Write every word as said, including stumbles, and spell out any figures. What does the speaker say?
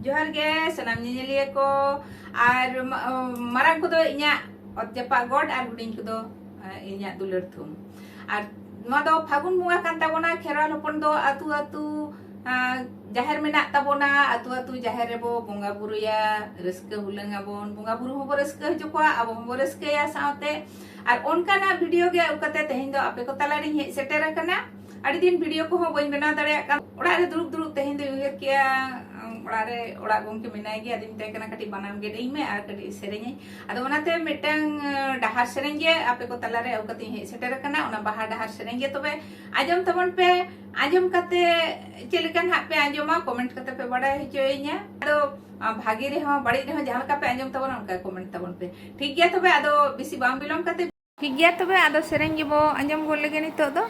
ᱡᱚᱦᱟᱨ ᱜᱮ ᱥᱟᱱᱟᱢ ᱧᱮᱧᱮᱞᱤᱭᱟᱹ ᱠᱚ, ᱟᱨ ᱢᱟ-, ᱢᱟᱨᱟᱝ ᱠᱚᱫᱚ ᱤᱧᱟᱹᱜ ᱚᱛ ᱡᱟᱯᱟᱜ ᱜᱚᱰ, ᱟᱨ ᱦᱩᱰᱤᱧ ᱠᱚᱫᱚ, ᱟᱸ, ᱤᱧᱟᱹᱜ ᱫᱩᱞᱟᱹᱲ ᱛᱷᱩᱢ᱾ ᱟᱨ ᱱᱚᱣᱟ ᱫᱚ ᱯᱷᱟᱹᱜᱩᱱ ᱵᱚᱸᱜᱟ ᱠᱟᱱ ᱛᱟᱵᱚᱱᱟ᱾ ᱠᱷᱮᱨᱣᱟᱞ ᱦᱚᱯᱚᱱ ᱫᱚ ᱟᱹᱛᱩ ᱟᱹᱛᱩ, ᱟᱸ, ᱡᱟᱦᱮᱨ ᱢᱮᱱᱟᱜ ᱛᱟᱵᱚᱱᱟ, ᱟᱹᱛᱩ ᱟᱹᱛᱩ ᱡᱟᱦᱮᱨ ᱨᱮᱵᱚ ᱵᱚᱸᱜᱟ ᱵᱩᱨᱩᱭᱟ, ᱨᱟᱹᱥᱠᱟᱹ ᱦᱩᱞᱟᱹᱝ ᱟᱵᱚᱱ, ᱵᱚᱸᱜᱟ ᱵᱩᱨᱩ ᱦᱚᱸᱵᱚ ᱨᱟᱹᱥᱠᱟᱹ ᱦᱚᱪᱚ ᱠᱚᱣᱟ, ᱟᱵᱚ ᱦᱚᱸᱵᱚ ᱨᱟᱹᱥᱠᱟᱹᱭᱟ ᱥᱟᱶᱛᱮ᱾ ᱟᱨ ᱚᱱᱠᱟᱱᱟᱜ ᱵᱷᱤᱰᱤᱭᱳ ᱜᱮ ᱟᱹᱜᱩ ᱠᱟᱛᱮ ᱛᱮᱦᱮᱧ ᱫᱚ ᱟᱯᱮ ᱠᱚ ᱛᱟᱞᱟᱨᱤᱧ ᱦᱮᱡ ᱥᱮᱴᱮᱨ ᱟᱠᱟᱱᱟ᱾ ᱟᱹᱰᱤ ᱫᱤᱱ ᱵᱷᱤᱰᱤᱭᱳ ᱠᱚᱦᱚᱸ ᱵᱟᱹᱧ ᱵᱮᱱᱟᱣ ᱫᱟᱲᱮᱭᱟᱜ ᱠᱟᱱ᱾ ᱚᱲᱟᱜ ᱨᱮ ᱫᱩᱲᱩᱵ ᱫᱩᱲᱩᱵ ᱛᱮᱦᱮᱧ ᱫᱚᱧ ᱩᱭᱦᱟᱹᱨ ᱠᱮᱜᱼᱟ, ᱩᱸ, ᱚᱲᱟᱜ ᱨᱮ ᱚᱲᱟᱜ ᱜᱚᱢᱠᱮ ᱢᱮᱱᱟᱭ ᱜᱮᱭᱟ, ᱟᱫᱚᱧ ᱢᱮᱛᱟᱭ ᱠᱟᱱᱟ, "ᱠᱟᱹᱴᱤᱡ ᱵᱟᱱᱟᱢ ᱜᱮᱫ ᱟᱹᱧ ᱢᱮ ᱟᱨ ᱠᱟᱹᱴᱤᱡ ᱥᱮᱨᱮᱧ ᱟᱹᱧ᱾" ᱟᱫᱚ ᱚᱱᱟᱛᱮ ᱢᱤᱫᱴᱟᱝ, ᱟᱸ, ᱰᱟᱦᱟᱨ ᱥᱮᱨᱮᱧ ᱜᱮ ᱟᱯᱮ ᱠᱚ ᱛᱟᱞᱟᱨᱮ ᱟᱹᱜᱩ ᱠᱟᱛᱮᱧ ᱦᱮᱡ ᱥᱮᱴᱮᱨ ᱟᱠᱟᱱᱟ᱾ ᱚᱱᱟ ᱵᱟᱦᱟ ᱰᱟᱦᱟᱨ ᱥᱮᱨᱮᱧ ᱜᱮ ᱛᱚᱵᱮ ᱟᱸᱡᱚᱢ ᱛᱟᱵᱚᱱ ᱯᱮ᱾ ᱟᱸᱡᱚᱢ ᱠᱟᱛᱮ ᱪᱮᱫ ᱞᱮᱠᱟ ᱱᱟᱦᱟᱜ ᱯᱮ ᱟᱸᱡᱚᱢᱟ, ᱠᱚᱢᱮᱱᱴ ᱠᱟᱛᱮ ᱯᱮ ᱵᱟᱲᱟᱭ ᱦᱚᱪᱚᱭᱤᱧᱟ᱾ ᱟᱫᱚ, ᱟᱸ, ᱵᱷᱟᱜᱮ ᱨᱮᱦᱚᱸ ᱵᱟᱹᱲᱤᱡ ᱨᱮᱦᱚᱸ ᱡᱟᱦᱟᱸ ᱞᱮᱠᱟ ᱯᱮ ᱟᱸᱡᱚᱢ ᱛᱟᱵᱚᱱᱟ, ᱚᱱᱠᱟ ᱠᱚᱢᱮᱱᱴ ᱛᱟᱵᱚᱱ ᱯᱮ᱾ ᱴᱷᱤᱠ ᱜᱮᱭᱟ, ᱛᱚᱵᱮ ᱟᱫᱚ ᱵᱮᱥᱤ ᱵᱟᱝ ᱵᱤᱞᱚᱢ ᱠᱟᱛᱮ, ᱴᱷᱤᱠ ᱜᱮᱭᱟ, ᱛᱚᱵᱮ ᱟᱫᱚ ᱥᱮᱨᱮᱧ ᱜᱮᱵᱚ ᱟᱸᱡᱚᱢ ᱜᱚᱫ ᱞᱮᱜᱮ ᱱᱤᱛᱚᱜ ᱫᱚ᱾